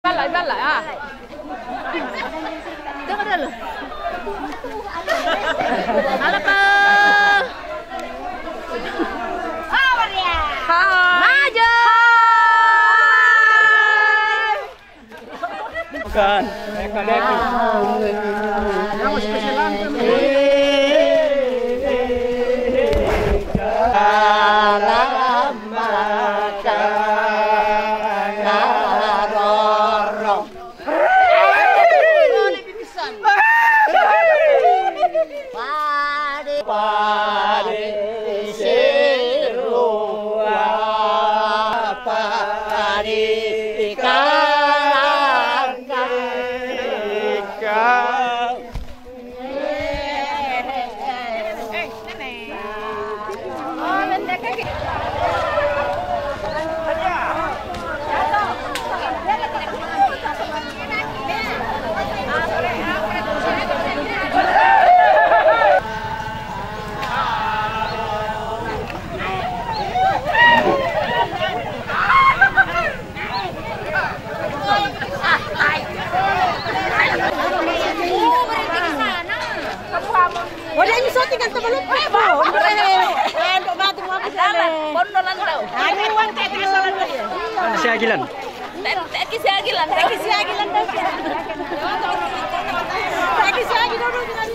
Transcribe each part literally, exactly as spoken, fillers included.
Balla, balla, ah. Tunggu dulu. Halo, Pak. Hai. Maju. Bukan. Padi, padi, siru, padi, ikan, ikan. Wala yung shooting ang tumalog pa po. Ano ba ito mga kasali? Pondo lang daw. Ano ang kailangan? Siya agilan. Teki si agilan, teki si agilan daw siya. Teki si agilan daw siya.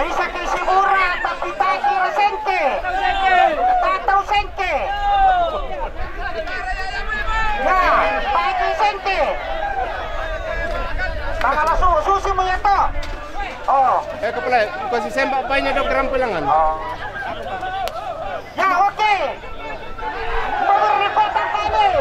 Bisa ke Sibura, tapi taki rasente. Tatau sente. Ya, taki sente. Tangan langsung, susi mo yato. Oh. Eh, kapala, kasi semba pa niya daw karampilangan. Oh. Ya, okay. Pemberlipatan kami.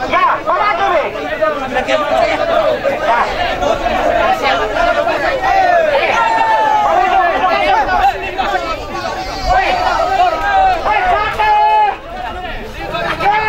Ya, para tuh, Be. Ya. Woi, woi, satu. Ya.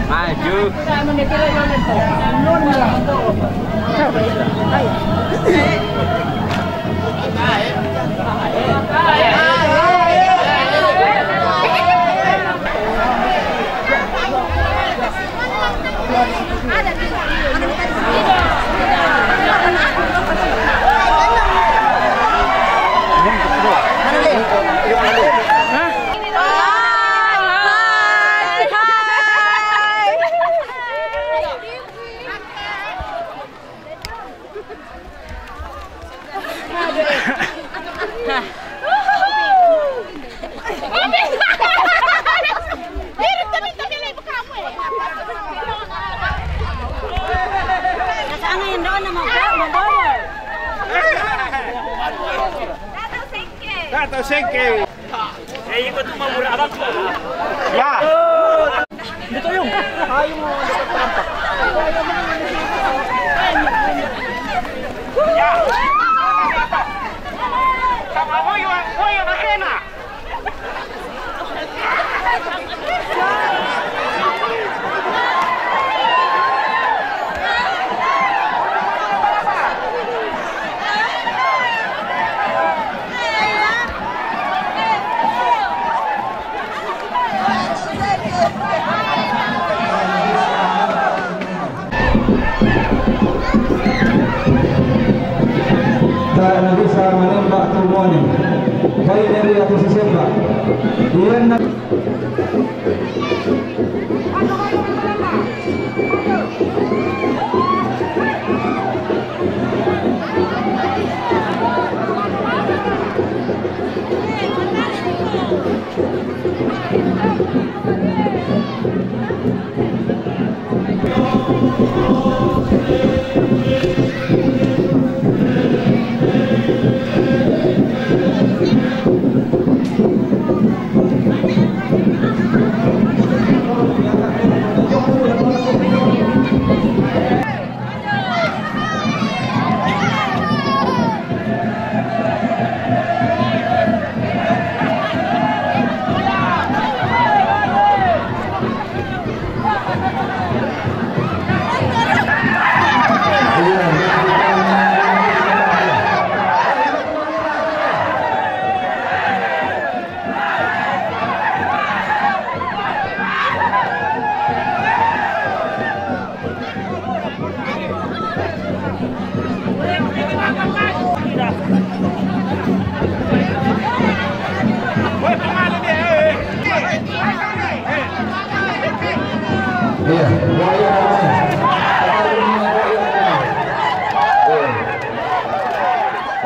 Maju. Tato sengke. Eh, ikut tuh mau murah abang. Ya. Dito yung. Ayaw mo, dapat tampak. Ya. Sama mo yung, mo yung makina. Tae na bisa manembak tu mone. Baik dari atas sembak. Iyan na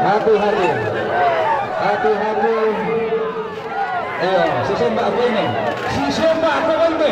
Hati-hati. Hati-hati. Ayo, si Sembak ko ini. Si Sembak ko ini.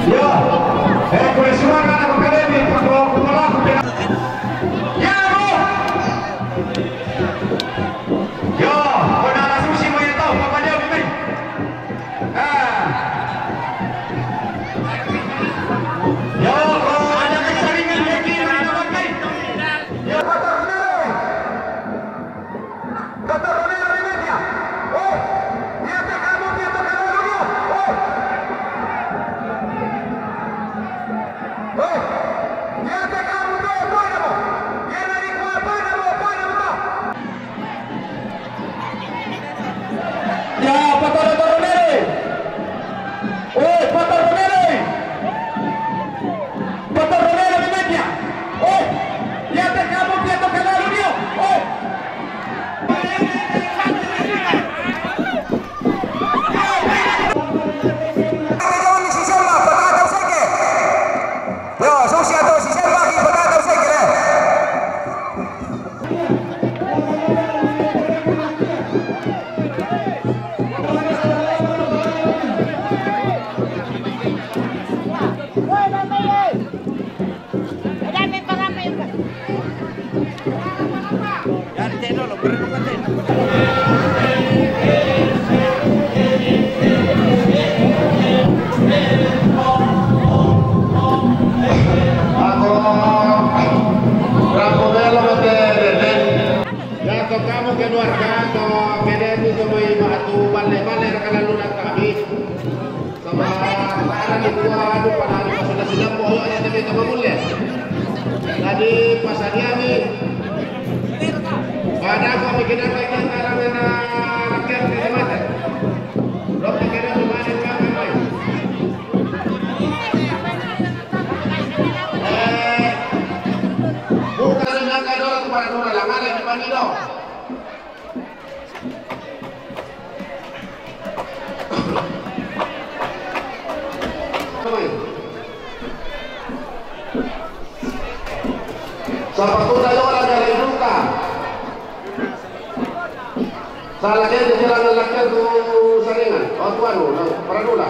Yo, eh, kue suara anak kalian nih, Pak Bawa Kepala, aku bilang. Ya, Bu. Yo, kau nak langsung si Mayato, Papa dia, Bibi. Ah. Yo, kau ada kesaringan lagi, main apa, Kai? Yo, Papa Romero. Papa Romero, Bibi. Oh, dia tak kamu, dia tak kamu, Romero. Oh. Oh, dia tak kamu, dia tak kamu. Dia dari kuat, apa nama, apa nama? Ya, Patar Romero. Oi, Patar Romero. Patar Romero di media. Oi, ya te acabo, ya te acabo, Romero. Oi. Yo, susia to, si Sembak, ki patata, usai kere. Ako, Franco Bello, mete, mete. Gato kamu keluarga, to, kede tu semua ibu atu, balik-balik, kalalu nak kami. Sama, para di dua, anu, pada anu, sudah-sudah, pokoknya ada kita memulai. Tadi pas dia ni, pada aku mikir apa yang sekarang kena rakyat kecamatan. Lo pikirnya gimana, Bang? Eh, bukan dengan kado, bukan orang, lama lagi, Bang Ido. Sapatu tayo la gare duka. Sala ke de jela la ke tu saringan. O tuanu, na paradula.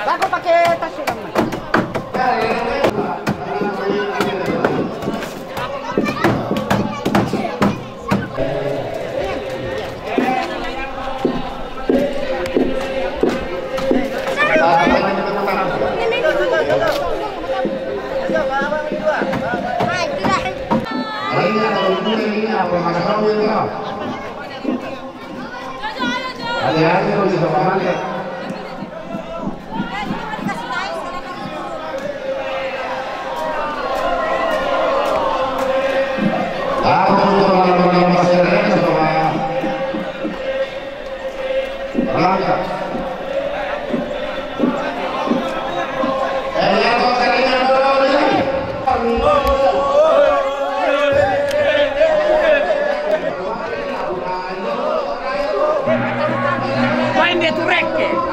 Bako pakai tas ulang, Mas. Vai in tu recche!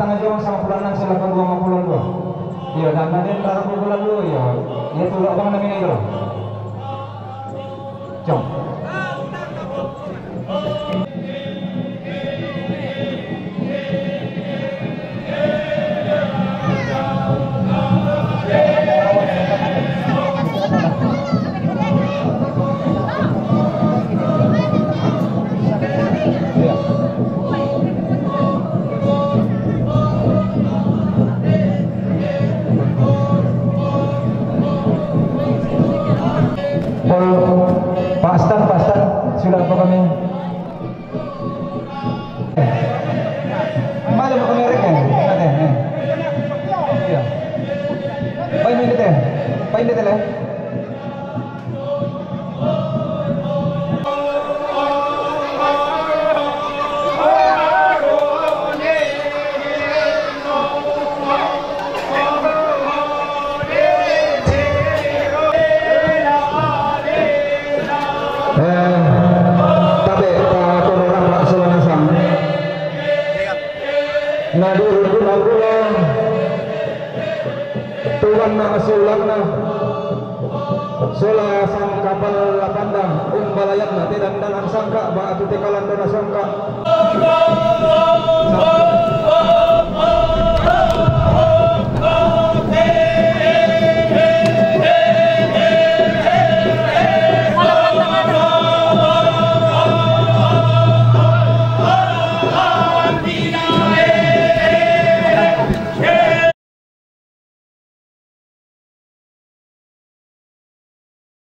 Tangah jong sama pulang nang sila kedua mau pulang dua. Iya, dan nanti ntar aku pulang dulu, iya. Iya, tuh abang namanya itu. Jom. Pak Stan, Pak Stan, sudah apa kami? Malam kami rek, eh? Ingat, eh, eh. Iya. Pain dito, eh. Pain dito, eh. Eh, tabe, ta turun apa selana sang. Nadi rukun aku lah. Tuan na masiulang na. Sola sang kapal lapanda, umbalayan na, te dandanan sangka, ba atu te kalandona sangka.